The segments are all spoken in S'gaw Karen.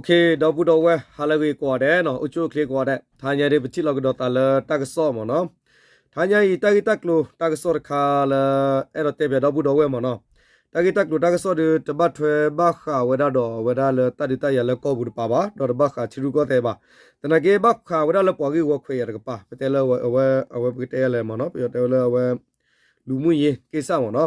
ဒီပုၢ်ဒီဝဲၢ် ဟါလၢအဂ့ၤကိးဂၤဒဲးနီၤ, အိၣ်ဆူၣ်အိၣ်ချ့ကိးဂၤဒဲး, တဟါညါဒ်ပထံၣ်လိာ်ကဒီးသးလၢတၢ်ကစီၣ်မ့ၢ်နီၤ, တဟါညါအံၤ တၢ်ဂ့ၢ်တၢ်ကျိၤတၢ်ကစီၣ်တခါလၢ အဲၣ်ဒိးတဲပၠးဒီပုၢ်ဒီဝဲၢ်မ့ၢ်နီၤ, တၢ်ဂ့ၢ်တၢ်ကျိၤတၢ်ကစီၣ်ဒီး တဘၣ်ထွဲဘၣ်ဃးဝဲဒၣ်ဒီးအဝဲဒၣ်လၢတၢ်ဒုးတၢ်ယၤလၢကီၢ်ပူၤတပၤဘၣ်, ဒီးတဘၣ်ဃးထံရူၢ်ကီၢ်သဲးဘၣ်, သနာ်က့ဘၣ်ဃးဝဲဒၣ်လၢပှၤဂ့ၢ်ဝီခွဲးယာ်တကပၤ, ပတဲလၢအဝဲ အဝဲပကတဲယၤလဲၣ်မ့ၢ်နီၤ, ပယီၤတဲဝဲလၢအဝဲ လူမှုရေးကိစ္စမ့ၢ်နီၤ,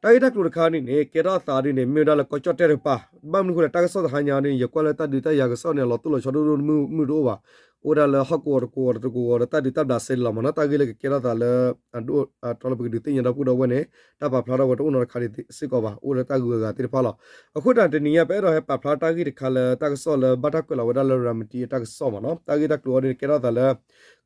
တၢ်ဂ့ၢ်တၢ်ကျိၤတခါဒ်န့ၣ် ကဲထီၣ်အသးဒ်န့ၣ် မ့ၢ်ဝဲဒၣ်လၢကီၢ်ကၠီၣ်တဲၣ်တကပၤ, ဘၣ်မနုၤအဃိလဲၣ် တၢ်ကစီၣ်တဟါညါဒ်န့ၣ် ယကွၢ်လၢတၢ်ဒုးတၢ်ယၤကစီၣ်န့ၣ် အလီၤတိၢ်လီၤဆီဒိၣ်ဒိၣ်မုၢ်မုၢ်တအိၣ်ဘၣ်, အိၣ်ဝဲဒၣ်လၢဟီၣ်ကဝီၤတကဝီၤတကဝီၤဒီးတၢ်ဒုးတၢ်ဘျးစဲလီၤမ့ၢ်နီၤ, တၢ်ဂ့ၢ်လၢကကဲထီၣ်သးလၢ အဒိၣ်အထီလၢပကဒုးသ့ၣ်ညါဒီပုၢ်ဒီဝဲၢ်န့ၣ် တၢ်ပာ်ဖျါထီၣ်ဝဲတအိၣ်နီတခါဒ်စ့ၢ်ကီးဘၣ်, အိၣ်လၢတၢ်ဂုၤအဂၤသ့ၣ်တဖၣ်လီၤ. အဃိသတးတနံၤညါ ပအဲၣ်ဒိးဟဲပာ်ဖျါတၢ်ဂ့ၢ်တခါလၢတၢ်ကစီၣ်လၢဘၣ်တၢ်ကွဲးလီၤဝဲဒၣ်လၢ ရၤမတံအတၢ်ကစီၣ်မ့ၢ်နီၤ, တၢ်ဂ့ၢ်တၢ်ကျိၤအီၤဒ်န့ၣ် ကဲထီၣ်သးလၢ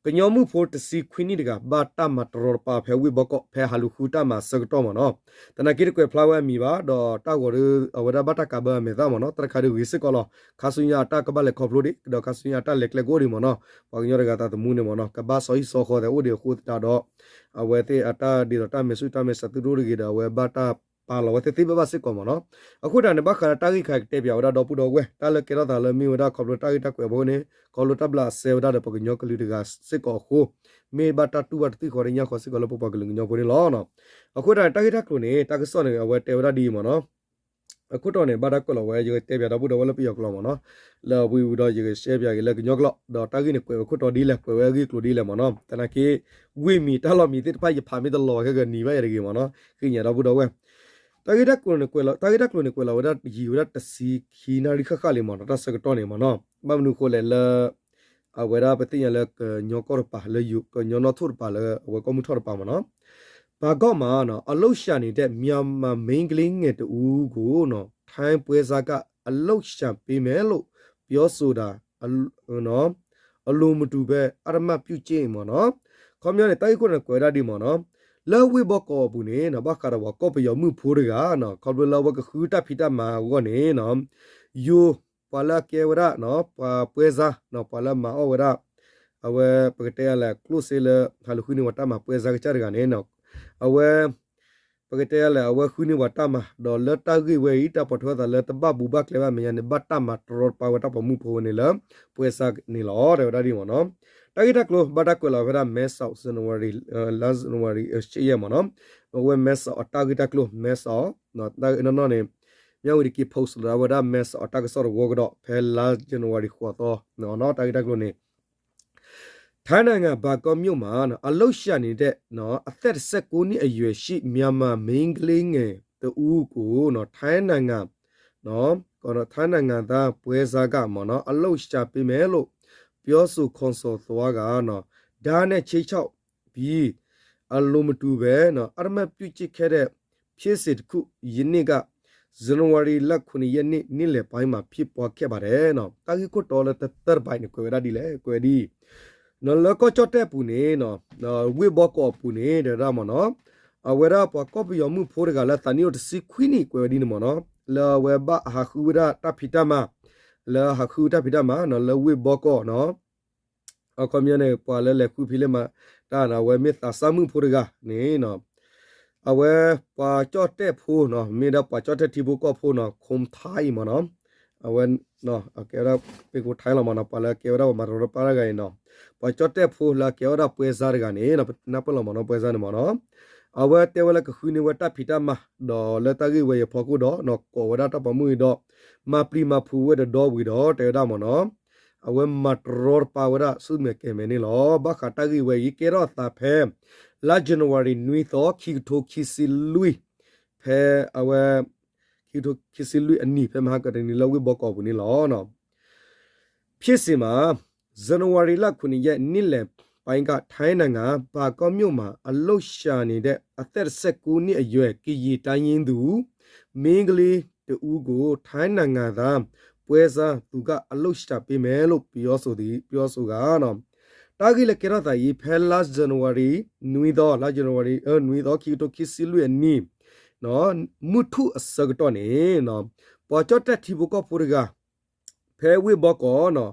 ကညီမုၣ်ဖိတဆံခွံနံၣ်တဂၤ ဘၣ်တၢ်မၤတရီတပါဖဲဝ့ၢ်ဘီကီး ဖဲဟးလူၤဃုတၢ်မၤဆၢကတီၢ်မ့ၢ်နီၤ, သနာ်က့တကွဲးဖျါဝဲအမံၤဘၣ်, ဒီးတၢ်ဂီၤဒီး အဝဲဒၣ်ဘၣ်တၢ်ကးဘၢအမဲာ်သၣ်မ့ၢ်နီၤ, တၢ်တခါဒ်ဂ့ၤစ့ၢ်ကီးလီၤ, ခါဆူညါအတၢ်ကဘၣ်လဲၤခီဖျိဒံး ဒီးခါဆူညါအတၢ်လဲၤကျဲကအိၣ်ဒံးမ့ၢ်နီၤ, ပှၤကညီတဂၤသးသမူန့ၣ်မ့ၢ်နီၤ ကဘၣ်စီၤဟံၣ်စီၤဃီသဲးအိၣ်ဒံးအဃိသတးဒီး အဝဲသ့ၣ်အတၢ်ဒ်သိးတၢ်မဲာ်ဆူၣ်တၢ်မဲာ်ဆှးသုတအိၣ်တဂ့ၤဒီး အဝဲဘၣ်တၢ်ပာ်လီၤဝဲသ့ၣ်သ့ၣ်ဘၣ်ဘၣ်စ့ၢ်ကီးမ့ၢ်နီၤ, အဃိသတးန့ၣ် ဘၣ်ဃးဒီးတၢ်ဂ့ၢ်တခါကတဲပၠးဝဲဒၣ်ဒီပုၢ်ဒီဝဲၢ် တၢ်လၢကဲထီၣ်သးလၢမ့ၢ်ဝဲဒၣ်ခီဖျိတၢ်ဂ့ၢ်တၢ်ကွဲးအဖီခိၣ်န့ၣ် ခီဖျိတၢ်ဘျးအစဲဝဲဒၣ်ဒီးပှၤကညီကလုာ်တဂၤစ့ၢ်ကီးအဃိ မ့ၢ်ဘၣ်တၢ်တူၢ်ဘၣ်တသ့ၣ်ဃီတညၣ်ဃီစ့ၢ်ကီးလၢပပှၤကလုာ်ကညီဖိန့ၣ်လီၤ. အဃိသတးန့ၣ် တၢ်ဂ့ၢ်တၢ်ကျိၤန့ၣ် တၢ်ကစီၣ်န့ၣ် အဝဲတဲဝဲဒၣ်ဒ်အံၤမ့ၢ်နီၤ, အခိၣ်တီန့ၣ် ဘၣ်တၢ်ကွဲးလီၤဝဲ ယကတဲပၠးဒီပုၢ်ဒီဝဲၢ်လၢပယီၤကျိာ်မ့ၢ်နီၤ, လၢအဝံၤဝံၤဒီး ယကရှဲပၠးက့ၤလၢကညီကျိာ် ဒီးတၢ်ဂ့ၢ်န့ၣ် ကွဲးဝဲခိၣ်တီဒ်လဲၣ် ကွဲးဝဲအဂ့ၢ်ကျိၤဒ်လဲၣ်မ့ၢ်နီၤ, သနာ်က့ ဝ့ၢ်မံၤတၢ်လီၢ်မံၤသ့ၣ်တဖၣ် ယဖးမ့ၢ်တလီၤဝဲခဲကနံၤဘၣ်ယဲတဂ့ၤမ့ၢ်နီၤ, ဃ့ညါဒီပုၢ်ဒီဝဲၢ် တၢ်ဂ့ၢ်တၢ်ကျိၤန့ၣ်ကွဲးလီၤ တၢ်ဂ့ၢ်တၢ်ကျိၤန့ၣ် ကွဲးလီၤဝဲဒၣ်ယံာ်ဝဲဒၣ်တဆံခံနၣ်ရံၣ်ဃၣ်ဃၣ်လံမ့ၢ်နီၤ, တၢ်ဆၢကတီၢ်န့ၣ်မ့ၢ်နီၤ, ဘၣ်မနုၤအဃိလဲၣ်လၢ အဝဲဒၣ်ပသ့ၣ်ညါလၢကညီကီၢ်တပၤ လၢကညီနီၣ်ထိၣ်တပၤ လၢအဝဲကီၢ်မုၢ်ထီၣ်တပၤမ့ၢ်နီၤ, ဘန်ကောက်မှာ အလုပ်ရှာနေတဲ့ မြန်မာမိန်းကလေးငယ်တစ်ဦးကို ထိုင်းပွဲစားက အလုပ်ရှာပေးမယ်လို့ ပြောဆိုတာ အလိုမတူဘဲ အဓမ္မပြုကျင့် မ့ၢ်နီၤ, ခီပညီန့ၣ် တၢ်ဂ့ၢ်ခိၣ်န့ၣ် ကွဲးဝဲဒၣ်ဒ်မ့ၢ်နီၤ, လၢဝ့ၢ်ဘီကီးအပူၤန့ၣ် ဘၣ်ဃးဒီးပှၤကီၢ်ပယီၤမုၣ်ဖိတဂၤ ခီဖျိလၢအဝဲကဃုတၢ်ဖံးတၢ်မၤအဂီၢ်န့ၣ် ယိၤ ပှၤလၢအကဲဝဲဒၣ် ပှၤပွဲစား ပှၤလၢမၤအီၣ်ဝဲဒၣ် အဝဲပကတဲယၤလဲၣ် ကျိၣ်စ့လၢ ဟးလူၤဃုန့ၢ်ပှၤတၢ်မၤပွဲစားကစၢ်တဂၤန့ၣ် အဝဲ ပကတဲယၤလဲၣ် အဝဲဃုန့ၢ်ပှၤတၢ်မၤ ဒီးလၢတၢ်ဂ့ၢ်ဝဲအံၤ တၢ်ပိာ်ထွဲသးလၢတဘၣ်ဘူးဘၣ်ကျဲဘၣ်အမဲာ်ညါန့ၣ် ဘၣ်တၢ်မၤတရီတပါဝဲတၢ်ပိာ်မုၣ်ဖိဝဲန့ၣ်လၢ ပွဲစားန့ၣ်လီၤ တဲဝဲဒၣ်ဒ်မ့ၢ်နီၤ, တၢ်ဂ့ၢ်တၢ်ကျိၤ ဘၣ်တၢ်ကွဲးလီၤဝဲဒၣ် မဲဆီး ဇန်နဝါရီ လါ ဇန်နဝါရီ ရှစ်ရက် မ့ၢ်နီၤ, အဝဲ မဲဆီး အတၢ်ဂ့ၢ်တၢ်ကျိၤ မဲဆီး တၢ်ဂ့ၢ်နီၢ်နီၢ်န့ၣ် မြဝတီက့ၤ post လီၤဝဲဒၣ် မဲဆီး အတၢ်ကစီၣ်တဝီကဒီး ဖဲလါ ဇန်နဝါရီ ဃိးသီ တၢ်ဂ့ၢ်တၢ်ကျိၤန့ၣ် ထိုင်းနိုင်ငံ ဘန်ကောက်မြို့မှာ အလုပ်ရှာနေတဲ့ အသက် တစ်ဆယ့်ကိုးနှစ်အရွယ်ရှိ မြန်မာမိန်းကလေးငယ်တစ်ဦးကို ထိုင်းနိုင်ငံ ထိုင်းနိုင်ငံသား ပွဲစားက အလုပ်ရှာပေးမယ်လို့ ပြောဆိုခေါ်ဆောင်သွားက ဓားနဲ့ခြိမ်းခြောက်ပြီး အလိုမတူဘဲ အဓမ္မပြုကျင့်ခဲ့တဲ့ ဖြစ်စဉ်တစ်ခု ယနေ့က ဇန်နဝါရီလ ခုနစ်ရက်နေ့ နေ့လယ်ပိုင်းမှာ ဖြစ်ပွားခဲ့ပါတယ် တၢ်ဂ့ၢ်ခိၣ်တီလၢတၢတဘၣ်န့ၣ် ကွဲးဝဲဒၣ်ဒ်လဲၣ် ကွဲးဒ် လၢကီၢ်ကၠီၣ်တဲၣ်ပူၤန့ၣ် ဝ့ၢ်ဘီကီးအပူၤန့ၣ် တဲဝဲဒၣ်မ့ၢ်နီၤ, အဝဲဒၣ်ပှၤကီၢ်ပယီၤမုၣ်ဖိတဂၤလၢသးနံၣ်အိၣ်တဆံခွံနံၣ် ကွဲးဝဲဒ်န့ၣ်မ့ၢ်နီၤ, လၢအဝဲဘၣ်ဟးဃုဝဲဒၣ်တၢ်ဖံးတၢ်မၤ လၢဟးဃုတၢ်ဖံးတၢ်မၤ လၢဝ့ၢ်ဘီကီးနီၤ အခီပညီန့ၣ် ပှၤလၢလဲၤဃုဖံးလဲၤမၤတၢ်န့ၣ် အဝဲမ့ၢ်သးစၢ်မုၣ်ဖိတဂၤန့ၣ် အဝဲပှၤကၠီၣ်တဲၣ်ဖိနီၤ မ့ၢ်ဒၣ်ပှၤကၠီၣ်တဲၣ်ထံဖိကီၢ်ဖိနီၤ ခိၣ်ထါအံၤမ့ၢ်နီၤ အဝဲ ကဲဝဲဒၣ် ပ့ၢ်ခိၣ်ထါလီၤမ့ၢ်နီၤ ပှၤလၢကဲဝဲဒၣ်ပှၤမၤတရီတပါတဂၤအံၤနီၤ ပှၤကၠီၣ်တဲၣ်ဖိလၢကဲဝဲဒၣ်ပွဲစားတဂၤန့ၣ် ပနၢ်ပၢၢ်လီၤမ့ၢ်နီၤ ပွဲစားန့ၣ်မ့ၢ်နီၤ အဝဲတဲဝဲလၢကဃုန့ၢ်ဝဲတၢ်ဖံးတၢ်မၤ ဒီးလၢတၢ်ဂ့ၢ်ဝဲအံၤအဖီခိၣ်ဒီး ကိးဝဲဒၣ်တၢ်ပိာ်မုၣ်အံၤဒီး မၤပျံၤမၤဖုးဝဲတဒီဝံၤဒီး တဲဝဲဒၣ်မ့ၢ်နီၤ အဝဲမၤတရီတပါဝဲဒၣ်ဆူမဲာ်ကဲၤမဲာ်န့ၣ်လီၤ. ဘၣ်ဃးတၢ်ဂ့ၢ်ဝဲအံၤ ကဲထီၣ်အသးဖဲ လါ January နွံသီ ခံကထိခံဆံလွံၢ် ဖဲအဝဲ ခံကထိခံဆံလွံၢ်အနံၤ ဖဲမဟါကတနံၤလၢဝ့ၢ်ဘီကီးပူၤန့ၣ်လီၤ. ဖြစ်စဉ်မှာ ဇန်နဝါရီလ ခုနစ်ရက် နေ့လယ်ပိုင်းက ထိုင်းနိုင်ငံ ဘန်ကောက်မြို့မှာ အလုပ်ရှာနေတဲ့အသက် တစ်ဆယ့်ကိုးနှစ်အရွယ် ကရင်တိုင်းရင်းသူ မိန်းကလေးတစ်ဦးကို ထိုင်းနိုင်ငံသား ပွဲစားသူက အလုပ်ရှာပေးမယ်လို့ ပြောဆိုသည် ပြောဆိုက တၢ်ဂ့ၢ်လၢကဲထီၣ်သးအံၤ ဖဲလါ January နွံသီ လါ January နွံသီ ခံကထိခံဆံလွံၢ်အနံၤ မုၢ်ထူၣ်အဆၢကတီၢ်န့ၣ် ပှၤကၠီၣ်တဲၣ်ထံဖိကီၢ်ဖိတဂၤ ဖဲဝ့ၢ်ဘီကီးနီၤ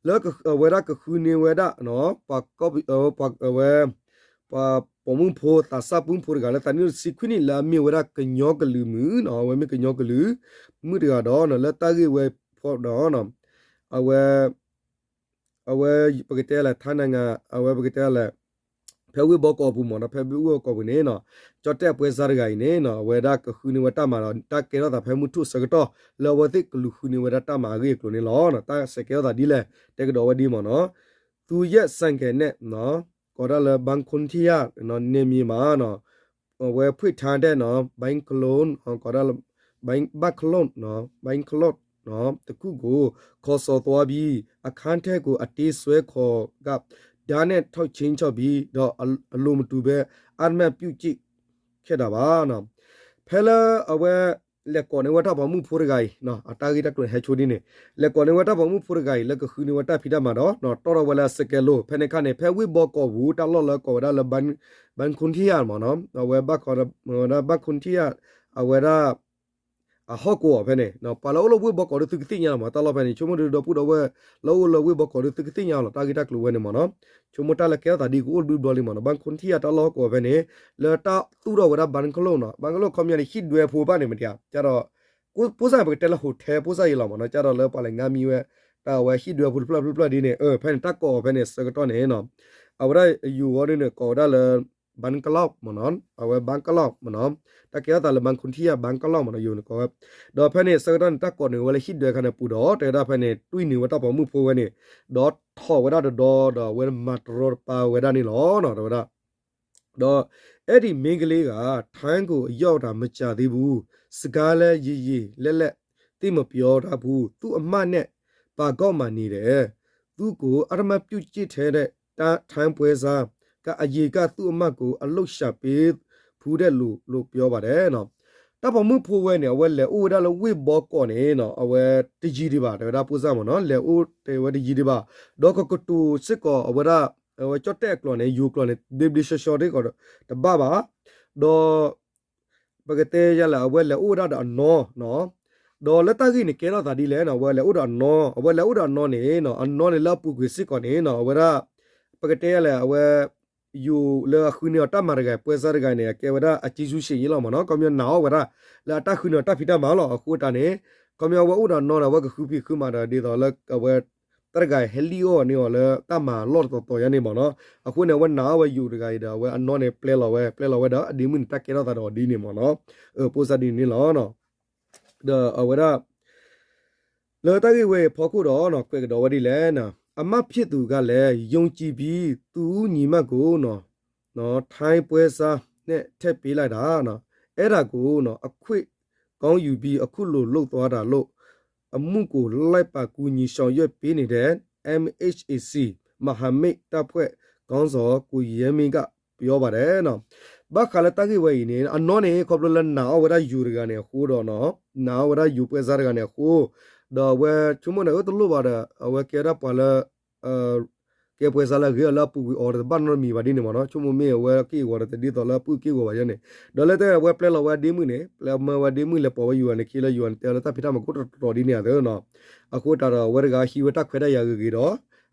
လၢအဝဲဒၣ်ကဃုန့ၢ်ဝဲဒၣ် ပှၤဝဲ ပှၤပိာ်မုၣ်ဖိသးစၢ်ပိာ်မုၣ်ဖိတဂၤလၢသးနံၣ်အိၣ်တဆံခွံနံၣ် လၢအမ့ၢ်ဝဲဒၣ်ကညီကလုာ်မုၣ်နီၤ အဝဲမ့ၢ်ကညီကလုာ်မုၣ်တဂၤဒီး လၢတၢ်ဂ့ၢ်ဝဲဖီဒီး အဝဲ အဝဲပကတဲလဲၣ် ထါနၤဂၤ အဝဲပကတဲလဲၣ် ဖဲဝ့ၢ်ဘီကီၢ်ပူၤမ့ၢ်နီၤ ဖဲဝ့ၢ်ဘီကီၢ်ပူၤန့ၣ်နီၤ ကၠီၣ်တဲၣ်အပွဲစားတဂၤအံၤန့ၣ်နီၤ အဝဲဒၣ်ကဃုန့ၢ်ဝဲတၢ်မၤဒီး တၢ်ကဲထီၣ်သးဖဲမုၢ်ထူၣ်ဆၢကတီၢ် လၢအဝဲသ့ၣ်ကလူၤဃုန့ၢ်ဝဲဒၣ်တၢ်မၤအဂ့ၢ်အကျိၤန့ၣ်လီၤ. တၢ်ဆဲးကဲထီၣ်သးဒ်လဲၣ် တဲကဒီးဝဲဒ်မ့ၢ်နီၤ သူရဲဆိုင်ကယ်နဲ့ ကိးဒၣ်လၢ ဘၣ်ခိၣ်ထံယၣ် နယ်မြေမှာ အဝဲ ဖွင့်ထားတဲ့ ဘိုင်းကလုတ် ကိးဒၣ်လၢ ဘိုင်းကလုတ် ဘိုင်းကလုတ် တစ်ခုကို ခေါ်ဆောင်သွားပြီး အခန်းထဲကို အတင်းဆွဲခေါ်ကာ ဓားနဲ့ ထုတ်ချင်းချုပ်ပြီး ဒီးအလိုမတူဘဲ အဓမ္မပြုကျင့်ခဲ့တာပါ ဖဲလၢအဝဲ လဲၤကိးန့ၢ်ဝဲတၢ်ပိာ်မုၣ်ဖိတဂၤအံၤ အတၢ်ဂ့ၢ်တၢ်ကျိၤန့ၣ် ဟဲဆိဒ်န့ၣ် လဲၤကိးန့ၢ်ဝဲတၢ်ပိာ်မုၣ်ဖိတဂၤအံၤ လၢကဃုန့ၢ်ဝဲတၢ်ဖံးတၢ်မၤဒီး တီၣ်ထီၣ်ဝဲလၢစကဲလိၤ ဖဲန့ၣ်အခါန့ၣ် ဖဲဝ့ၢ်ဘီကီၢ်ပူၤ တၢ်လီၢ်လၢကိးဝဲဒၣ်လၢ ဘၣ်ခိၣ်ထံယၣ်မ့ၢ်နီၤ အဝဲဘၣ်ခိၣ် ဝဲဒၣ် ဘၣ်ခိၣ်ထံယၣ် အဝဲဒၣ် အဟီၣ်ကဝီၤဖဲန့ၣ် ပှၤလၢအိၣ်လၢဝ့ၢ်ဘီကီၢ်ဒီးသုကသ့ၣ်ညါလီၤမး တၢ်လီၢ်ဖဲန့ၣ် ဆိကမိၣ်ဒီးဒီပုၢ်ဒီဝဲၢ် လၢအိၣ်လၢဝ့ၢ်ဘီကီၢ်ဒီးသုကသ့ၣ်ညါလီၤ တၢ်ဂ့ၢ်တၢ်ကျိၤဝဲန့ၣ်မ့ၢ်နီၤ ဆိကမိၣ်တၢ်လၢကဲထီၣ်သးဒ်ကအိၣ်ဘျုးဘျီလံမ့ၢ်နီၤ ဘၣ်ခိၣ်ထံယၣ်တၢ်လီၢ်ဟီၣ်ကဝီၤဖဲန့ၣ် လၢတၢ်သူၣ်ထီၣ်ဝဲဒၣ် ဘၣ်ခိၣ်နီၤ ဘၣ်ခိၣ်ခီပညီန့ၣ် ဟံၣ်ဒွဲဖိဘၣ်န့ၣ်မ့ၢ်တဧါ ကဒီး ပိၢ်စၢ်ပကတဲလၢ hotel ပိၢ်စၢ်အံၤလီၤမ့ၢ်နီၤ ကဒီးလၢပှၤလဲၤငါမံဝဲ တၢ်ဝဲဟံၣ်ဒွဲဖိတဖျၢၣ်တဖျၢၣ်ဒ်န့ၣ် ဖဲန့ၣ်တၢ်ကိးအီၤဖဲန့ၣ် ဆၢကတီၢ်န့ၣ်နီၤ အဝဲဒၣ်ယိၤဝီဒ်န့ၣ် ကိးဝဲဒၣ်လၢ ဘၣ်ကလီၢ်မ့ၢ်နီၤ အဝဲဘၣ်ကလီၢ်မ့ၢ်နီၤ တၢ်ကဲထီၣ်သးလၢ ဘၣ်ခိၣ်ထံယၣ် ဘၣ်ကလီၢ်မ့ၢ်နီၤ ယိၤန့ၣ်ကိးဝဲ ဒီးဖဲန့ၣ် ဆၢကတီၢ်န့ၣ် တၢ်ကိးန့ၢ်ဝဲလၢဟံၣ်ဒွဲခါန့ၣ်ပူၤဒီး တဲဝဲဒၣ်ဖဲန့ၣ် တွံၢ်န့ၢ်ဝဲတၢ်ပိာ်မုၣ်ဖိဝဲန့ၣ် ဒီးထီၣ်ဝဲဒၣ်တဒီဒီး အဝဲမၤတရီတပါဝဲဒၣ်န့ၣ်လီၤ တဲဝဲဒၣ် ဒီး အဲဒီမိန်းကလေးက ထိုင်းကိုရောက်တာ မကြာသေးဘူး။ စကားလည်း ရေရေလတ်လတ် သိပ်မပြောတတ်ဘူး။ သူ့အမနဲ့ ဘန်ကောက်မှာနေတယ်။ သူ့ကို အဓမ္မပြုကျင့်တဲ့ ထိုင်းပွဲစားက အရင်က သူ့အမကို အလုပ်ရှာပေးဖူးတယ်လို့ ပြောပါတယ် တၢ်ပိာ်မုၣ်ဖိဝဲန့ၣ် အဝဲလဲၤအိၣ်ဝဲဒၣ်လၢဝ့ၢ်ဘီကီၢ်န့ၣ်နီၤ အဝဲတယံၤဒံးဘၣ် တဲဝဲဒၣ်ပိၢ်စၢ်မ့ၢ်နီၤ လဲၤအိၣ်တဲဝဲတယံၤဒံးဘၣ် ဒီးကကတိၤစ့ၢ်ကီးအဝဲဒၣ် အဝဲကၠီၣ်တဲၣ်အကျိာ်န့ၣ် ယိၤကျိာ်န့ၣ် ဘျ့ဘျ့ဆှီဆှီတ့ၢ်ကီးတဘၣ်ဘၣ် ဒီး ပကတဲယၤလဲၣ် အဝဲလဲၤအိၣ်ဝဲဒၣ်ဒီးအနီၢ်နီၤ ဒီးလၢတၢ်ဂ့ၢ်န့ၣ် ကဲထီၣ်သးဒ်လဲၣ်နီၤ အဝဲလဲၤအိၣ်ဒီးအနီၢ် အဝဲလဲၤအိၣ်ဒီးအနီၢ်န့ၣ်နီၤ အနီၢ်န့ၣ်လၢအပူၤကွံာ်စ့ၢ်ကီးန့ၣ်နီၤ အဝဲဒၣ် ပကတဲယၤလဲၣ် အဝဲ ယိၤလၢအဃုန့ၢ်အီၤတၢ်မၤတဂၤ ပွဲစားတဂၤန့ၣ် အကဲဝဲဒၣ်အကျေးဇူးရှင်ယ့ၣ်လီၤမ့ၢ်နီၤ ခီပညီနာ်အီၤဝဲဒၣ် လၢအတၢ်ဃုန့ၢ်အီၤတၢ်ဖံးတၢ်မၤလီၤ အဃိတၢ်န့ၣ် ခီပညီအဝဲအိၣ်ဒီးအနီၢ်ဒီး အဝဲကဃုဖံးဃုမၤဒီးဒ်သိးလၢအဝဲ တၢ်တဂၤဟဲလံၣ်အီၣ်န့ၢ်အီၤလၢတၢ်မၤလီၢ်တတီၤတီၤယါန့ၣ်မ့ၢ်နီၤ အဃိန့ၣ် အဝဲနာ်အီၤဝဲယိၤတဂၤအံၤဒီး အဝဲအနီၢ်န့ၣ် ပျဲလီၤဝဲ ပျဲလီၤဝဲဒီး အဒ့မုၣ်န့ၣ် တၢ်ကဲထီၣ်သးဒီးအီၤဒ်န့ၣ်မ့ၢ်နီၤ ပိၢ်စၢ်ဒ်န့ၣ်လီၤ ဒီးအဝဲဒၣ် လၢတၢ်ဂ့ၢ်ဝဲအံၤအဖီခိၣ်ဒီး ကွဲးကဒီးဝဲဒ်လဲၣ်, အမဖြစ်သူကလည်း ယုံကြည်ပြီး သူ့ညီမကို ထိုင်းပွဲစားနဲ့ ထည့်ပေးလိုက်တာ။ အဲဒါကို အခွင့်ကောင်းယူပြီး အခုလိုလုပ်သွားတာလို့ အမှုကို လိုက်ပါကူညီ ဆောင်ရွက်ပေးနေတဲ့ MHAC မဟာမိတ်တပ်ဖွဲ့ခေါင်းဆောင် ကိုရဲမင်းက ပြောပါတယ် ဘၣ်ဃးလၢတၢ်ဂ့ၢ်ဝဲအံၤန့ၣ် အနီၢ်န့ၣ် ခီဖျိလၢနာ်အီၤဝဲဒၣ်ယိၤတဂၤန့ၣ်အဃိဒီး နာ်အီၤဝဲဒၣ်ယိၤပွဲစားတဂၤန့ၣ်အဃိ ဒီးအဝဲဆိကမိၣ်န့ၣ် အၢတလိၣ်ဘၣ်ဒီး အဝဲကဲဒၣ်ပှၤလၢ ကဲပွဲစားလၢအဂ့ၤအီၤလၢအပူၤကွံာ်အီၤတဘၣ်နီတမံၤဘၣ်ဒ်န့ၣ်မ့ၢ်နီၤ ဆိကမိၣ်မ့ၢ်အဝဲက့ၢ်ဂီၤဒီးတဒ်သိးလၢအပုၢ်က့ၢ်ဂီၤဘၣ်ယါန့ၣ် ဒီးလၢတၢ်အဝဲပျဲလီၤဝဲဒ့မုၣ်န့ၣ် ပျဲမၢဝဲဒ့မုၣ်လဲၤပိာ်ဝဲယိၤဂၤန့ၣ် ခံလၢယိၤဂၤန့ၣ် တဲလၢတၢ်ဖံးတၢ်မၤကအိၣ်တတီၤဒ်န့ၣ်အသိးနီၤ အဃိတၢ်ဒီးအဝဲတဂၤဟံးဝဲတၢ်ခွဲးတၢ်ယာ်ဂ့ၤဂ့ၤဒီး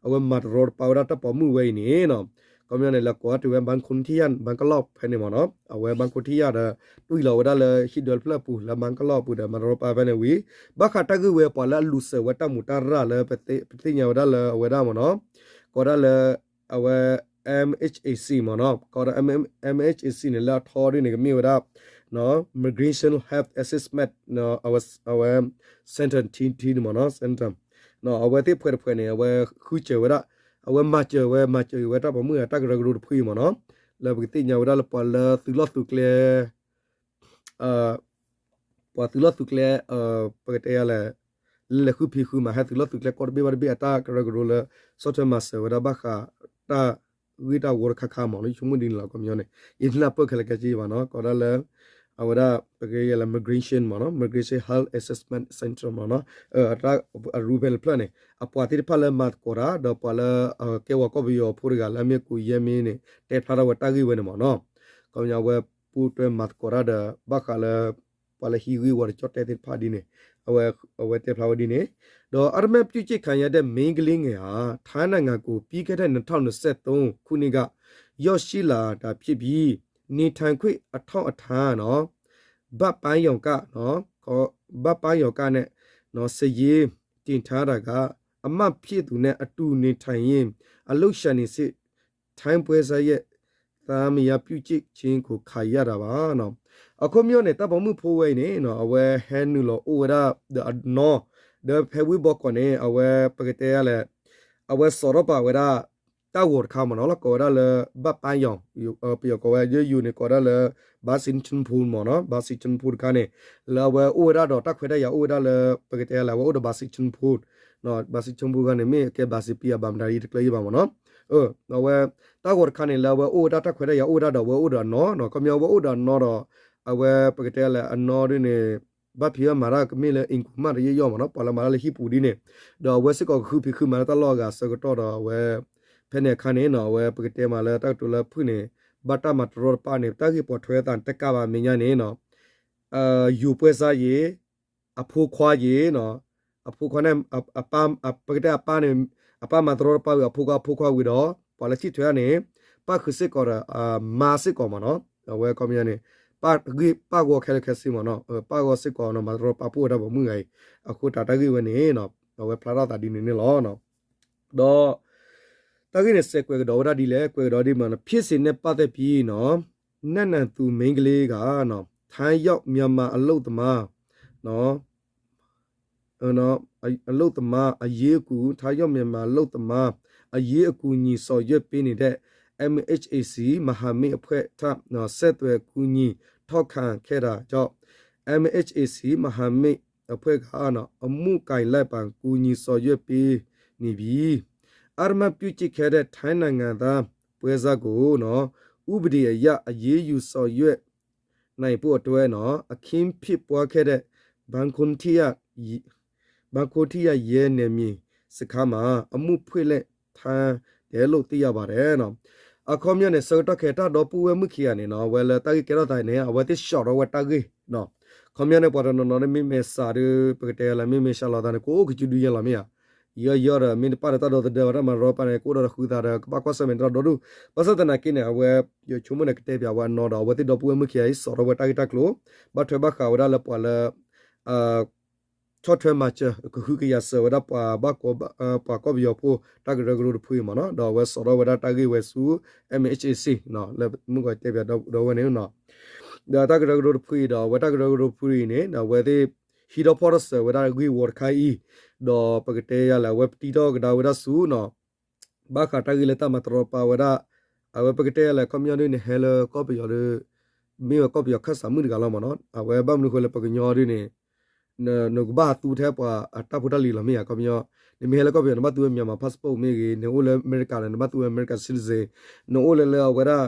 အဝဲမၤတရီတပါဝဲဒၣ်တၢ်ပိာ်မုၣ်ဝဲအံၤန့ၣ်နီၤ ခီပညီန့ၣ် လဲၤကိးတုၤဝဲ ဘၣ်ခိၣ်ထံယၣ် ဘၣ်ကလီၢ်ဖဲန့ၣ်မ့ၢ်နီၤ အဝဲဘၣ်ခိၣ်ထံယၣ်ဒီး တွံၢ်လီၤဝဲဒၣ်လၢဟံၣ်ဒွဲတဖျၢၣ်အပူၤ လၢဘၣ်ကလီၢ်အပူၤဒီး မၤတရီတပါဖဲန့ၣ်ဝံၤ ဘၣ်ဃးတၢ်ဂ့ၢ်ဝဲပှၤလၢအလူၤစၢၤဝဲတၢ်မူးတၢ်ရၢ်လၢ ပသ့ၣ်ညါဝဲဒၣ်လၢအဝဲဒၣ်မ့ၢ်နီၤ ကိးဒၣ်လၢ အဝဲ MHAC မ့ၢ်နီၤ ကိးဒၣ် MHAC န့ၣ် လၢအထီဒ်န့ၣ် ကမ့ၢ်ဝဲဒၣ် Migration Health Assessment အဝဲ Center ထံန့ၣ်မ့ၢ်နီၤ Center အဝဲသ့ၣ်ဖဲတဖဲန့ၣ် အဝဲဃုစၢၤဝဲဒၣ် အဝဲမၤစၢၤဝဲ မၤစၢၤဝဲတၢ်ပိာ်မုၣ်အတၢ်ကရၢကရိတဖုအံၤမ့ၢ်နီၤ လၢပကသ့ၣ်ညါဝဲဒၣ်လၢပှၤလၢသုးလီၢ်သုးကျဲ ပှၤသုးလီၢ်သုးကျဲ ပကတဲယၤလဲၣ် လဲၤဃုဖံးဃုမၤဟဲသုးလီၢ်သုးကျဲကီၢ်တဘ့ၣ်ဘၣ်တဘ့ၣ်အတၢ်ကရၢကရိလၢ ဆီၣ်ထွဲမၤစၢၤဝဲဒၣ်ဘၣ်ဃး တၢ်ဂ့ၢ်တၢ်ဝီတခါခါမ့ၢ်နီၤ ယဆိကမိၣ်ဒ်န့ၣ်လီၤ ခီပညီန့ၣ် ယနၢ်ပၢၢ်ခဲလၢာ်ခဲဆ့ဘၣ်နီၤ ကိးဒၣ်လၢ အဝဲဒၣ် ပကတဲယၤလဲၣ် Migration မ့ၢ်နီၤ Migration Health Assessment Center မ့ၢ်နီၤ အတၢ်အရူဖဲန့ၣ်တဖျၢၣ်န့ၣ် အပှၤသ့ၣ်တဖၣ်လၢမၤသကိးတၢ် ဒီးပှၤလၢ ကဲဝဲကီၢ်ပယီၤဖိတဂၤလၢအမ့ၢ်ကူၤယဲၢ်မ့ၢ်န့ၣ် တဲဖျါထီၣ်ဝဲတၢ်ဂ့ၢ်ဝဲန့ၣ်မ့ၢ်နီၤ ခီပညီအဝဲပူၤတွဲမၤသကိးတၢ်ဒီး ဘၣ်ဃးလၢ ပှၤလၢဟံးဂ့ၢ်ဝီတကၠီၣ်တဲၣ်သ့ၣ်တဖၣ်ဒ်န့ၣ် အဝဲတဲဖျါဝဲဒ်န့ၣ် ဒီး အဓမ္မပြုကျင့်ခံရတဲ့ မိန်းကလေးငယ်ဟာ ထိုင်းနိုင်ငံကို ပြီးခဲ့တဲ့ နှစ်ထောင့်နှစ်ဆယ့်သုံး ခုနှစ်က ရောက်ရှိလာတာဖြစ်ပြီး နေထိုင်ခွင့်အထောက်အထားနော် ဘတ်ပန်းရောက်ကနော် ဘတ်ပန်းရောက်ကနဲ့နော် စာရေးတင်ထားတာက အမၢ်ဖျ့ၣ်သူန့ၣ် အတူနေထိုင်ရင် အလုပ်ရှာနေစေ ထိုင်းပွဲစားရဲ့ သားမယားပြုတ်ကျခြင်းကို ခံရတာပါ အခီပညီန့ၣ် တၢ်ပိာ်မုၣ်ဖိဝဲအံၤန့ၣ် အဝဲဟဲနုာ်လီၤအိၣ်ဝဲဒၣ်ဒီးအနီၢ် ဒီးဖဲဝ့ၢ်ဘီကီးန့ၣ် အဝဲပကတဲလဲၣ် အဝဲစိာ်ထီၣ်ပာ်ဝဲဒၣ် တၢ်ဂီၤတခါမ့ၢ်နီၤ လၢကိးဝဲဒၣ်လၢ ဘၣ်ပၢ်ယီၤ ပယီၤကိးဝဲ ယိယိန့ၣ် ကိးဒၣ်လၢ ဘၣ်စံးချၢၣ်ဖူမ့ၢ်နီၤ ဘၣ်စံးချၢၣ်ဖူတခါန့ၣ် လၢအဝဲအိၣ်ဝဲဒၣ်ဒီးတၢ်ခွဲးတၢ်ယာ်အိၣ်ဝဲဒၣ်လၢ ပကတဲလဲၣ် အဝဲအိၣ်ဒီးဘၣ်စံးချၢၣ်ဖူ ဘၣ်စံးချၢၣ်ဖူတခါန့ၣ် မ့ၢ်ကဲဘၣ်စံးပံအဘၣ်မတၤအံၤတကျၢၤယံၤဘၣ်မ့ၢ်နီၤ အဝဲ တၢ်ဂီၤတခါန့ၣ် လၢအဝဲအိၣ်ဝဲဒၣ်တၢ်ခွဲးတၢ်ယာ်အိၣ်ဝဲဒၣ်ဒီးအဝဲအိၣ်ဒီးအနီၢ်နီၤ ခီပညီအဝဲအိၣ်ဒီးအနီၢ်ဒီး အဝဲပကတဲလဲၣ် အနီၢ်ဒ်န့ၣ် ဘၣ်ဖံးဘၣ်မၤတၢ်ကမ့ၢ်လၢ အ့ၣ်ကူမၣ်တယီၢ်ယီၢ်မ့ၢ်နီၤ ပှၤလၢမၤတၢ်လၢဟံၣ်ပူၤဒ်န့ၣ် ဒီးအဝဲစ့ၢ်ကီးကဃုဖံးဃုမၤလၢတၢ်လီၢ်အဂၤအဆၢကတီၢ်ဒီးအဝဲ ဖဲန့ၣ်အခါန့ၣ်နီၤ အဝဲပကတဲမးလၢတၢ်ကတိၤလၢဖုၣ်န့ၣ် ဘၣ်တၢ်မၤတရီတပါန့ၣ် တၢ်ဂ့ၢ်ပိာ်ထွဲသးန့ၣ် တကးဘၣ်မဲာ်ညါန့ၣ်နီၤ ယူၤပွဲစားရေ အဖိခွါရေနီၤ အဖိခွါန့ၣ် ပကတဲအပၢ်န့ၣ် အပၢ်မၤတရီတပါဝံၤ အဖိခွါ အဖိခွါဝံၤဒီး ပှၤလၢထံၣ်ထွဲန့ၣ် ပၣ်ဃုာ်စ့ၢ်ကီးဒီး မါစ့ၢ်ကီးမ့ၢ်နီၤ အဝဲခီပညီန့ၣ် ပၣ်ဂီၤခဲလၢာ်ခဲဆ့မ့ၢ်နီၤ ပၣ်ဂီၤစ့ၢ်ကီးနီၤ မၤတရီတပါဖိဝဲဒၣ်ပိာ်မုၣ်ဂၤအံၤ အဃိတၢ်တၢ်ဂ့ၢ်ဝဲန့ၣ် အဝဲဖျါထီၣ်သးဒ်န့ၣ်န့ၣ်လီၤ. ဒီး တၢ်ဂ့ၢ်န့ၣ် စဲးကွဲးကဒီးဝဲဒၣ်ဒ်လဲၣ် ကွဲးကဒီးဒ်မ့ၢ်နီၤ ဖြစ်စဉ်နဲ့ပတ်သက်ပြီးနီၤ နတ်နံသူမိန်းကလေးက ထိုင်းရောက်မြန်မာအလုပ်သမား အလုပ်သမား အရေးအကူ ထိုင်းရောက်မြန်မာအလုပ်သမား အရေးအကူအညီဆောင်ရွက်ပေးနေတဲ့ MHAC မဟာမိတ်အဖွဲ့ထံ ဆက်သွယ်ကူညီထောက်ခံခဲ့တာကြောင့် MHAC မဟာမိတ်အဖွဲ့က အမှုကိုင်လိုက်ပါ ကူညီဆောင်ရွက်ပေးနေပြီ အာမခံပြုကျင့်ခဲ့တဲ့ ထိုင်းနိုင်ငံသားပွဲစားကိုနော် ဥပဒေအရ အရေးယူဆောင်ရွက်နိုင်ဖို့အတွက်နော် အခင်းဖြစ်ပွားခဲ့တဲ့ ဘန်ခွန်ထီယာ ဘန်ခွန်ထီယာရဲနယ်မြေစခန်းမှာ အမှုဖွင့်လှစ်ထားတယ်လို့ သိရပါတယ် အခီပညီန့ၣ် ဆၢကတီၢ်ခဲအံၤ တၢ်ဒီပုၢ်ဝဲၢ်မုၣ်ခံဂၤန့ၣ်နီၤ အဝဲလၢတၢ်ဂ့ၢ်ကဲထီၣ်သးန့ၣ် အဝဲသ့ၣ် short ထီၣ်ဝဲတၢ်ဂ့ၢ် ခီပညီန့ၣ် ပှၤတနီၤနီၤန့ၣ် မ့မ့ၢ်စးဒီး ပကတဲလၢ မ့မ့ၢ် ရှးလီၤ သးန့ၣ် ကအိၣ်ကစုဒုညါလီၤမ့ၢ်ဧါ ယီယီဒီး မ့ၢ်တပၣ်ဒီးတၢ်ဒီသဒၢဘၣ် တၢ်မၤတရီတပါန့ၣ် ကအိၣ်ဒီးဃုသးဒီး ကဘၣ်ကွၢ်ဆၢၣ်မဲာ်တၢ်ဒီဒူၣ် ဘၣ်ဆၣ်သနာ်က့န့ၣ် အဝဲ ယဆိကမိၣ်န့ၣ် ကတဲပၠးဝဲအနီၢ်ဒီး အဝဲသ့ၣ်ဒီပုၢ်ဝဲၢ်မုၣ်ခံဂၤအံၤ စိာ်ထီၣ်ဝဲတၢ်ဂ့ၢ်တၢ်ကျိၤ ဘၣ်ထွဲဘၣ်ဃးဝဲဒၣ်လၢပှၤလၢ ဆီၣ်ထွဲမၤစၢၤ ကဟုကယာ်စၢၤဝဲဒၣ်ပှၤ ပှၤကီၢ်ပယီၤဖိ တၢ်ကရၢကရိတဖုအံၤမ့ၢ်နီၤ ဒီးအဝဲစိာ်ထီၣ်ဝဲဒၣ်တၢ်ဂ့ၢ်ဝဲဆူ MHAC လၢမုၢ်ကီၢ်တဲပၠးဒီးဝဲန့ၣ်နီၤ ဒီးတၢ်ကရၢကရိတဖုအံၤဒီး အဝဲတၢ်ကရၢကရိတဖုအံၤန့ၣ် အဝဲသ့ၣ် ဟံးထီၣ်ဖီၣ်ထီၣ်စၢၤဝဲဒၣ်ဂ့ၢ်ဝီတခါအံၤ ဒီးပကတဲယၤလၢ အဝဲပတံထီၣ်ကဒါဝဲဒၣ်ဆူနီၤ ဘၣ်ဃးတၢ်ဂ့ၢ်လၢတၢ်မၤတရီတပါဝဲဒၣ် အဝဲပကတဲယၤလၢ ခီပညီဒ်န့ၣ် ဟဲလၢကီၢ်ပယီၤဒီး မ့ၢ်ဝဲကီၢ်ပယီၤခၢၣ်စးမုၣ်တဂၤလီၤမ့ၢ်နီၤ အဝဲဘၣ်မနုၤဃိလၢပကညီဒ်န့ၣ် နကဘၣ်သူထဲပှၤအတၢ်ဖိတၢ်လံၤလီၤမ့ၢ်ဧါ ခီပညီ နမ့ၢ်ဟဲလၢကီၢ်ပယီၤ နဘၣ်သူဝဲ Myanmar passport မ့ၢ်ဂ့ၤ နအိၣ်လၢအမဲရကၤဒီး နဘၣ်သူဝဲ American citizen နအိၣ်လၢလၢအဝဲဒၣ်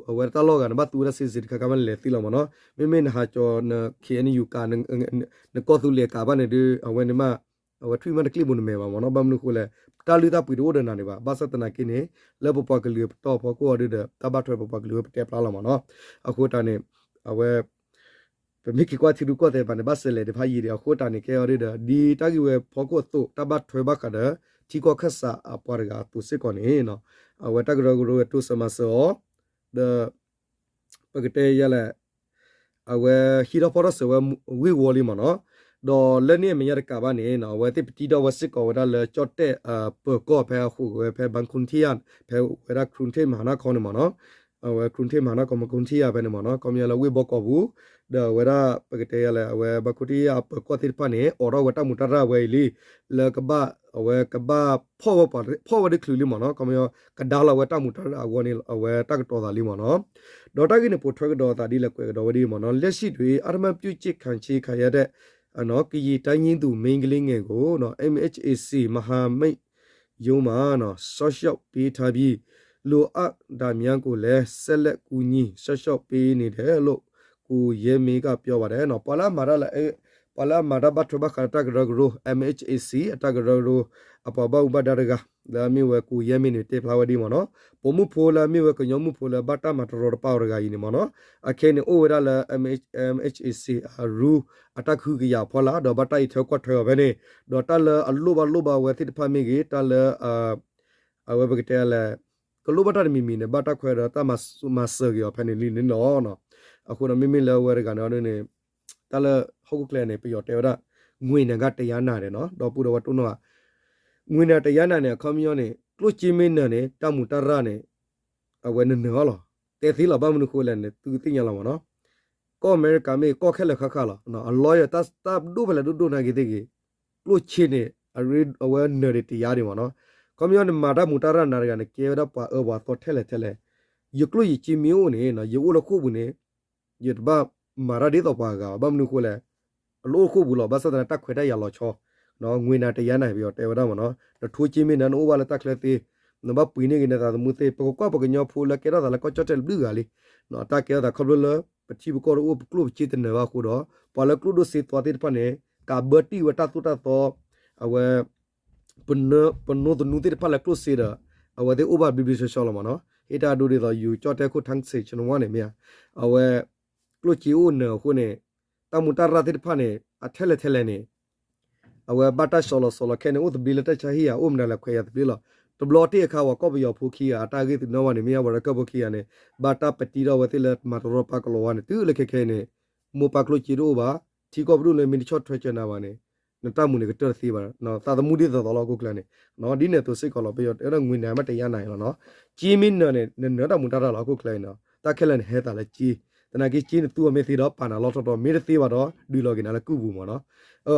အဝဲဒၣ်တၢ်လီၢ်ဂၤ နဘၣ်သူဝဲဒၣ် citizen တခါခါမးလဲၤသ့လီၤမ့ၢ်နီၤ မ့မ့ၢ်နဟးကၠီ န KNU ကး နကီၢ်သူလ့ၤကးဘၣ်န့ၣ်ဒီး အဝဲန့ၣ်မး အဝဲထွံၣ်မးတကျ့ၣ်ဘိနမဲာ်ဘၣ်မ့ၢ်နီၤ ဘၣ်မနုၤဃိလဲၣ် တၢ်လုၢ်တၢ်ပှ့ၤတအိၣ်ဒီးနၤဒံးဘၣ် ဘၣ်ဆၣ်သနာ်က့န့ၣ် လၢပပှၤကလုာ်ပတီၢ်ဖီခိၣ်အီၤဒ်ဒီး တၢ်ဘၣ်ထွဲပပှၤကလုာ်ဝဲပတဲဖျါလီၤမ့ၢ်နီၤ အဃိတၢ်န့ၣ် အဝဲ ပမ့ၢ်က့ၤကွၢ်ထံရူၢ်ကီၢ်သဲးဘၣ်န့ၣ် ဘၣ်စဲးလဲၤဒံးဖးယံာ်ဒံး အဃိတၢ်န့ၣ်ကဲအီၤဒ်ဒီး ဒ်တၢ်ဂ့ၢ်ဝဲဖီခိၣ်အသိး တၢ်ဘၣ်ထွဲဘၣ်ဃးဒီး ထံကီၢ်ခၢၣ်စးအပှၤတဂၤအသိးစ့ၢ်ကီးန့ၣ် အဝဲတၢ်ကရၢကရိဝဲတိစၢၤမၤစၢၤအီၤ ဒီး ပကတဲယၤလဲၣ် အဝဲဟံးထီၣ်ဖီၣ်ထီၣ်စၢၤဝဲဂ့ၢ်ဝီလံမ့ၢ်နီၤ, ဒီးလၢန့ၣ်အမဲာ်ညါတကးဘၣ်န့ၣ် အဝဲသ့ၣ်ပတံထီၣ်ဝဲစ့ၢ်ကီးဝဲဒၣ်လၢကၠီၣ်တဲၣ်ပၢၤကီၢ်ဖဲအဃိးဝဲဖဲ ဘၣ်ခူၣ်ထံယၣ် ဖဲဝဲဒၣ် ခရူၣ်ထ့ၣ်မဟါနၢ်ခီန့ၣ်မ့ၢ်နီၤ, အဝဲခရူၣ်ထ့ၣ်မဟါနၢ်ခီ ဘၣ်ခူၣ်ထံယၣ်ဖဲန့ၣ်မ့ၢ်နီၤ, ခီပညီလၢဝ့ၢ်ဘီကီၢ်ပူၤ, ဒီးအဝဲဒၣ်ပကတဲယၤလဲၣ် အဝဲဘၣ်ခူၣ်ထံယၣ်အပၢၤကီၢ်သ့ၣ်တဖၣ်န့ၣ် အိးထီၣ်ဝဲတၢ်မူးတၢ်ရၢ်ဝဲအံၤလံ, လၢကဘၣ် အဝဲကဘၣ်ဖီၣ်ဝဲ ဖီၣ်ဝဲဒၣ်ချုးလံမ့ၢ်နီၤ, ခီပညီ ကဒါလီၤဝဲတၢ်မူးတၢ်ရၢ်အဂီၢ်န့ၣ် အဝဲတၢ်ကတိၤသးလံမ့ၢ်နီၤ, ဒီးတၢ်ဂ့ၢ်န့ၣ်ပိာ်ထွဲကဒီးသးဒ်လဲၣ်ကွဲးကဒီးဝဲဒ်မ့ၢ်နီၤ, လက်ရှိတွင် အာမခံပြုကျင့်ခံရတဲ့ ကရင်တိုင်းရင်းသူမိန်းကလေးငယ်ကို MHAC မဟာမိတ်ရုံးမှ စောင့်ရှောက်ပေးထားပြီး လိုအပ်တာများကိုလည်း ဆက်လက်ကူညီစောင့်ရှောက်ပေးနေတယ်လို့ ကိုရဲမင်းကပြောပါတယ် ပှၤလၢအမၤတၢ်လၢ ပှၤလၢအမၤတၢ်ဘၣ်ထွဲဘၣ်ဃးတၢ်ကရၢကရိ MHAC အတၢ်ကရၢကရိ အပှၤဘၣ်မူဘၣ်ဒါတဂၤ လၢအမ့ၢ်ဝဲ ကိုရဲမင်းန့ၣ် တဲဖျါဝဲဒ်မ့ၢ်နီၤ, ပိာ်မုၣ်ဖိလၢအမ့ၢ်ဝဲကညီမုၣ်ဖိလၢဘၣ်တၢ်မၤတရီတပါအီၤတဂၤအံၤန့ၣ်မ့ၢ်နီၤ, အခဲအံၤန့ၣ်အိၣ်ဝဲဒၣ်လၢ MHAC အရူ အတၢ်ကဟုကယာ်အဖီလာ် ဒီးဘၣ်တၢ်အံးထွဲကွၢ်ထွဲအီၤဖဲန့ၣ်, ဒီးတၢ်လၢအလိၣ်ဘၣ်လိၣ်ဘၣ်ဝဲသ့ၣ်တဖၣ်မ့ၢ်ဂ့ၤ တၢ်လၢ အဝဲပကတဲလဲၣ် ကလိၣ်ဘၣ်တၢ်တမံၤမံၤန့ၣ် ဘၣ်တၢ်ခွဲးဒီးတၢ်မၤစၢၤက့ၤအီၤဖဲန့ၣ်လံန့ၣ်လီၤ. အဃိဒီးမ့မ့ၢ်လၢအဝဲတဂၤန့ၣ်န့ၣ် တၢ်လၢဟီၣ်ခိၣ်ချၢန့ၣ် ပယီၤတဲဝဲဒၣ် ငွေနံကတရားနာတယ် ဒီပုၢ်ဒီဝဲၢ်တိၢ်နီၣ်ဧါ, ငွေနၢ်တယါနၢ်န့ၣ် အခီပညီန့ၣ် ကျိၣ်စ့မ့ၢ်နၢ်န့ၣ် တၢ်မူးတၢ်ရၢ်န့ၣ် အဝဲနနၢၤအီၤလီၤ. တဲသ့လီၤ ဘၣ်မနုၤဃိလဲၣ်န့ၣ် သုကသ့ၣ်ညါလီၤမ့ၢ်နီၤ. ကီၢ်အမဲရကၤမ့ၢ်ဂ့ၤ ကီၢ်ခဲလၢာ်ဃၣ်ဃၣ်လီၤ. အလီၢ်ယတၢ်ဒိၣ်ဖဲလဲၣ်ဒိၣ်ဒိၣ်နာ်က့ၤသ့ၣ်ဂ့ၤ ကျိၣ်စ့န့ၣ် အဝဲနၢၤဒံးတယါဒံးမ့ၢ်နီၤ. ခီပညီန့ၣ် မၤတၢ်မူးတၢ်ရၢ်နၤတဂၤန့ၣ် ကဲဝဲဒၣ်ပှၤအၢပှၤသီထဲလဲၣ်ထဲလဲၣ်. ယကျိၣ်ယစ့မ့ၢ်အိၣ်န့ၣ် ယအိၣ်လၢဃိာ်ပူၤန့ၣ် ယတဘၣ်မၤတၢ်ဒ်သိးပှၤဂၤဘၣ်. ဘၣ်မနုၤဃိလဲၣ် အလၢအိၣ်ဃိာ်ပူၤလီၤ. ဘၣ်ဆၣ်သနာ်က့ တၢ်ခွဲးတၢ်ယာ်လီၤဆီ ငွေနၢ်တယါနၢ် ပယီၤတဲဝဲဒၣ်မ့ၢ်နီၤ. နထိစ့မ့ၢ်နၢ် နအိၣ်ဘၣ်လၢတၢ်ချၢသ့, နဘၣ်ပှ့ၤန့ၢ်က့ၤနသးသမူသ့. ပကကွၢ်ပှၤကညီဖိလၢကဲထီၣ်သးလၢကီၢ်ကၠီၣ်တဲၣ်တဘျုးဂၤလံ. တၢ်ကဲထီၣ်သးခီဖျိလၢ ပထံပကီၢ်တအိၣ် ပကျိၣ်ပစ့တနၢၤဘၣ်အဃိဒီး ပှၤလၢကျိၣ်ဒိၣ်စ့သွါသ့ၣ်တဖၣ်န့ၣ် ကးဘၢတံၢ်ဝဲတၢ်သိၣ်တၢ်သီ အဝဲ ပနိသနူသ့ၣ်တဖၣ်လၢကျိၣ်စ့ဒီး အဝဲသ့ၣ်အိၣ်ဘၣ်ဘျ့ဘျ့ဆှီဆှီလီၤမ့ၢ်နီၤ. ဟ့ၣ်တၢ်ဒိဒ်သိး ယိၤကၠီၣ်တဲၣ်ခိၣ် ထၣ်စ့း ဆၢနဝါန့ၣ်မ့ၢ်ဧါ, အဝဲ ကျိၣ်စ့အိၣ်နၢၤအဃိန့ၣ် တၢ်မူးတၢ်ရၢ်သ့ၣ်တဖၣ်န့ၣ် အထဲလဲၣ်ထဲလဲၣ်န့ၣ် အဝဲဘၣ်တၢ်ဆီလီၤဆီလီၤခဲန့ၣ် အိၣ်သဘျ့လၢတၢ်ဆါဟံၣ်ဧါ, အိၣ်မနုၤလဲၣ်ခွဲးယာ်သဘျ့လီၤ. တဘျီတ့ၢ်အခါ ပှၤကီၢ်ပယီၤဖိခံဂၤ အတၢ်ဂ့ၢ်သ့ၣ်နီၣ်ဝဲန့ၣ် မ့ၢ်ဝဲရခဲၣ်ဖိခံဂၤန့ၣ် ဘၣ်တၢ်ပတံထီၣ်ဝဲသ့ၣ်လၢမၤတရီတပါကလီၤဝါန့ၣ် တုၤလၢခဲခဲအံၤန့ၣ် မိၢ်ပၢ်ကျိၣ်စ့တအိၣ်ဘၣ်, ထံကီၢ်ပဒိၣ်လၢမ့ၢ်တဆီၣ်ထွဲစၢၤနၤဘၣ်န့ၣ် နတၢ်မူးန့ၣ်ကတၢၢ်တသ့ဘၣ်, သးသမူဒ်သိးသိးလီၤ ဟီၣ်ခိၣ်ချၢန့ၣ်. ဒ်န့ၣ်အသိးစ့ၢ်ကီးလီၤ ပယီၤတဲဝဲဒၣ်ငွေနၢ်မ့ၢ်တယါနၢ်အံၤလီၤနီၤ. စ့မ့ၢ်နၢၤန့ၣ် နနၢၤတၢ်မူးတၢ်ရၢ်လီၤ ဟီၣ်ခိၣ်ချၢအံၤနီၤ. တၢ်ခဲလၢာ်န့ၣ်ဟဲသးလၢစ့, သနာ်က့စ့နသူအီၤမ့ၢ်သ့ဒီး ပာ်နၤလီၢ်ထီၣ်ထီ မ့ၢ်တသ့ဘၣ်ဒီး ဒုးလီၤက့ၤနၤလၢကုၢ်ပူၤမ့ၢ်နီၤ.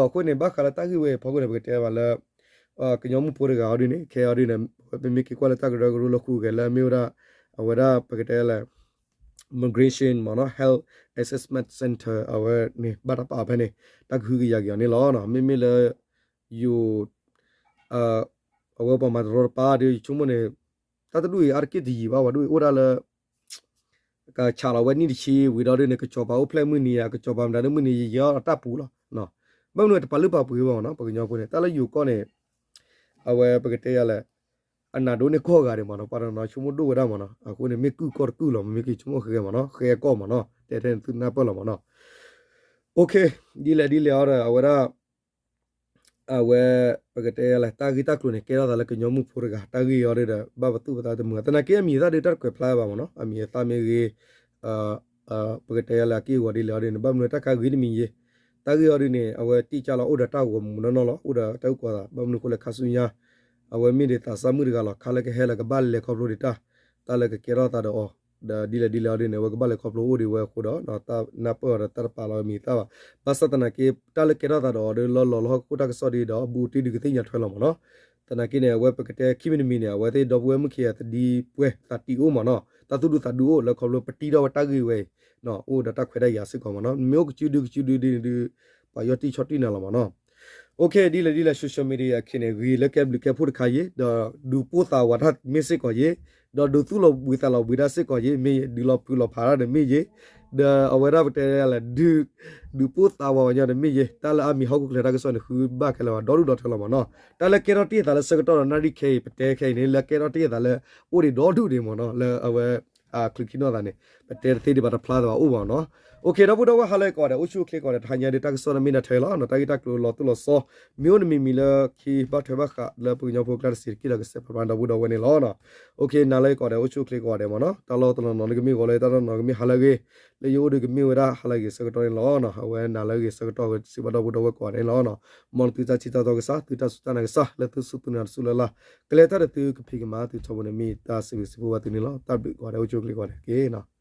အဃိန့ၣ် ဘၣ်ဃးလၢတၢ်ဂ့ၢ်ဝဲအံၤ ဖီခိၣ်န့ၣ် ပကတဲဘၣ်လၢ ကညီမုၣ်ဖိတဂၤအီၤဒ်န့ၣ် ခဲအံၤဒ်န့ၣ် ပမ့ၢ်က့ၤကွၢ်လၢတၢ်ကရၢကရိလၢဃုဂဲၤလၢအမ့ၢ်ဝဲဒၣ် အဝဲဒၣ်ပကတဲလၢ Migration မ့ၢ်နီၤ Health Assessment Center အဝဲန့ၣ် ဘၣ်တၢ်ပာ်ဖဲန့ၣ် တၢ်ကဟုကယာ်က့ၤအီၤန့ၣ်လီၤ. မ့မ့ၢ်လၢ ယိၤ အဝဲပှၤမၤတရီတပါဒီး ယဆိကမိၣ်န့ၣ် တၢ်တဒူၣ်အံၤအါတက့ၢ်တယံာ်ဘၣ် ပှၤဒ်အိၣ်ဒၣ်လၢ ကဆးလီၤဝဲနံၣ်တဆံ ဝံၤဒီးဒ်န့ၣ် ကစီၤပၤအိၣ်ဖျဲၣ်မုၢ်နံၤဧါ ကစီၤပၤမတၤဒ်မုၢ်နံၤ ယယီတၢ်ပူၤလီၤ. ဘၣ်မနုၤတပာ်လုၢ်ပာ်ပှ့ၤဘၣ်မ့ၢ်နီၤ ပှၤကညီဖိန့ၣ် တၢ်လၢယိၤကီၢ်န့ၣ် အဝဲပကတဲယၤလဲၣ် အနၢ်ဒိးန့ၢ်ကီၢ်ဂၤဒံးမ့ၢ်နီၤ ပှၤတနီၤဆိကမိၣ်ဒိၣ်ဝဲဒၣ်မ့ၢ်နီၤ အဃိန့ၣ် မ့ၢ်ကုၢ်ကီၢ်တကုၢ်လီၤ မ့မ့ၢ်က့ၤဆိကမိၣ်ဃဲမ့ၢ်နီၤ ဃဲကီၢ်မ့ၢ်နီၤ တဲထဲန့ၣ်သုနၢ်ပၢၢ်လီၤမ့ၢ်နီၤ. ဒ်လဲၣ်ဒ်လဲၣ်အီၤဒီး အဝဲဒၣ် အဝဲ ပကတဲလၢတၢ်ဂ့ၢ်တၢ်ကျိၤန့ၣ် ကဲထီၣ်သးလၢကညီမုၣ်ဖိတဂၤ တၢ်ဂ့ၢ်အီၤဒ်ဒီး ဘၣ်ပသူၣ်ပသးတမုာ် သနာ်က့အမံၤအသၣ်ဒ်တၢ်တကွဲးဖျါဘၣ်မ့ၢ်နီၤ အမံၤအသၣ်မ့ၢ်ဂ့ၤ ပကတဲလၢအက့ၢ်အဂီၤဒ်လဲၣ်အီၤဒ်န့ၣ် ဘၣ်မနုၤတၢ်ခါဂ့ၤတမံၤယ့ၤ တၢ်ဂ့ၢ်အီၤဒ်န့ၣ် အဝဲတ့ၢ်ကၢ်လီၤအိၣ်ဒီးတၢ်ဂီၤမူနီၢ်နီၢ်လီၤ အိၣ်ဒီးတၢ်အုၣ်ကီၤသး ဘၣ်မနုၤဃိလၢခါဆူညါ အဝဲမ့ၢ်ဒ်သးစၢ်မုၣ်တဂၤလီၤ ခါလၢကဟဲလၢကဘၣ်လဲၤခီဖျိဒ်တၢ် တၢ်လၢကကဲထီၣ်သးဒီးအီၤ ဒီးဒ်လဲၣ်ဒ်လဲၣ်အီၤဒ်န့ၣ် အဝဲကဘၣ်လဲၤခီဖျိအိၣ်ဒံးဝဲအဃိဒီး တၢ်နၢ်ပၢၢ်အီၤဒီးတၢ်တပာ်လီၤအမံၤအသၣ်ဘၣ် ဘၣ်ဆၣ်သနာ်က့ တၢ်လၢကဲထီၣ်သးဒီးအီၤဒီးလီၤလီၤလၢဟီၣ်ခိၣ်တၢ်ကစီၣ်ဒ်ဒီး ဘူးတံၢ်ဒုးကသ့ၣ်ညါထွဲလီၤမ့ၢ်နီၤ သနာ်က့န့ၣ် အဝဲပကတဲခံမံၤတမံၤန့ၣ် အဝဲသ့ၣ်ဒီပုၢ်ဝဲၢ်မုၣ်ခံဂၤသဒံးပှဲၤသးတံၢ်အိၣ်မ့ၢ်နီၤ တၢ်သူၣ်ဒူသးဒူအိၣ်လၢခီဖျိပတံထီၣ်ဝဲတၢ်ဂ့ၢ်ဝဲအံၤ အိၣ်ဒီးတၢ်ခွဲးတၢ်ယာ်စ့ၢ်ကီးမ့ၢ်နီၤ မ့ၢ်အိၣ်ကစုဒုကစုဒုဒ်န့ၣ်ဒုး ပှၤယီၢ်တံၢ်ဆီၣ်တံၢ်နၤလီၤမ့ၢ်နီၤ OK ဒ်လဲၣ်ဒ်လဲၣ် social media ခဲန့ၣ် ဂ့ၤလၢကဲဘျုးကဲဖှိၣ်တခါယ့ၤ ဒီးဒုးပိၢ်သးဝးတၢ်မ့ၢ်စ့ၢ်ကီးယ့ၤ ဒီးဒုးသူၣ်လီၤဘှံးသးလီၤဘှံးတၢ်စ့ၢ်ကီးယ့ၤ မ့ၢ်ယ့ၤ ဒုးလီၤဖုးလီၤဖးတၢ်ဒီးမ့ၢ်ယ့ၤ ဒီးအဝဲဒၣ်ပတဲလၢ ဒုးပိၢ်သးဝးဝဲညီဒီးမ့ၢ်ယ့ၤ တၢ်လၢအမံၤဟီၣ်ခိၣ်ချၢတၢ်ကစီၣ်န့ၣ် ဃုဘၣ်ခဲလၢာ်ဝဲဒီဒူၣ်ဒီထၢလီၤမ့ၢ်နီၤ တၢ်လၢကဲထီၣ်တ့ၢ်သးလၢဆၢကတီၢ်ဒီးနၣ်ရံၣ်ခဲအံၤ ပတဲခဲအံၤန့ၣ် လၢကဲထီၣ်တ့ၢ်သးလၢ အိၣ်ဒံးဒီဒူၣ်ဒံးမ့ၢ်နီၤ လၢအဝဲ အချုးခံနီၣ်သးန့ၣ် ပတဲတသ့ဒံးဘၣ်တဖျါသးဘၣ်အိၣ်ဘၣ်နီၤ OK ဒီပုၢ်ဒီဝဲၢ်ဟါလၢအဂ့ၤကိးဂၤဒဲး အိၣ်ဆူၣ်အိၣ်ချ့ကိးဂၤဒဲး တဟါညါဒ်တၢ်ကစီၣ်န့ၣ်မ့ၢ်ဒၣ်ထဲလီၤ တၢ်ဂ့ၢ်တၢ်ကျိၤလီၤတိၢ်လီၤဆီ မ့ၢ်အိၣ်တမံၤမံၤလၢခံဘၣ်ထွဲဘၣ်ဃးလၢပကညီဖိကျါတစဲးတက့ၢ်ဒီးကစဲးဖးဖျါဒီပုၢ်ဒီဝဲၢ်န့ၣ်လီၤ OK နၤလၢအဂ့ၤကိးဂၤဒဲး အိၣ်ဆူၣ်အိၣ်ချ့ကိးဂၤဒဲးမ့ၢ်နီၤ တၢ်လီၢ်တနီၤနီၤလၢကမ့ၢ်ဂီၤလၢတၢ်တနီၤကမ့ၢ်ဟါလၢအဂ့ၤ လၢယအိၣ်ဒီးကမ့ၢ်ဝဲဒၣ်ဟါလၢအဂ့ၤဆၢကတီၢ်န့ၣ်လီၤ အဝဲနၤလၢအဂ့ၤဆၢကတီၢ်ဝဲစံးဘၣ်ဒီပုၢ်ဒီဝဲၢ်ကိးဂၤဒဲးန့ၣ်လီၤ မ်နသုတၢ်ထံၣ်တၢ်တီကစၢ် သုတၢ်စူၢ်တၢ်နာ်ကစၢ် လၢသုစူၢ်သုနာ်တစူၢ်လၢ်လၢ် ကလဲၤတၢ်ဒီးသုကဖံးကမၤသုထီဘိန့ၣ်မ့ၢ်တၢ်စံးဘျုးစံးဖှိၣ်ဘၣ်သုန့ၣ်လီၤ တၢ်ဘျုးကိးဂၤဒဲး အိၣ်ဆူၣ်အိၣ်ချ့ကိးဂၤဒဲးတက့ၢ်နီၤ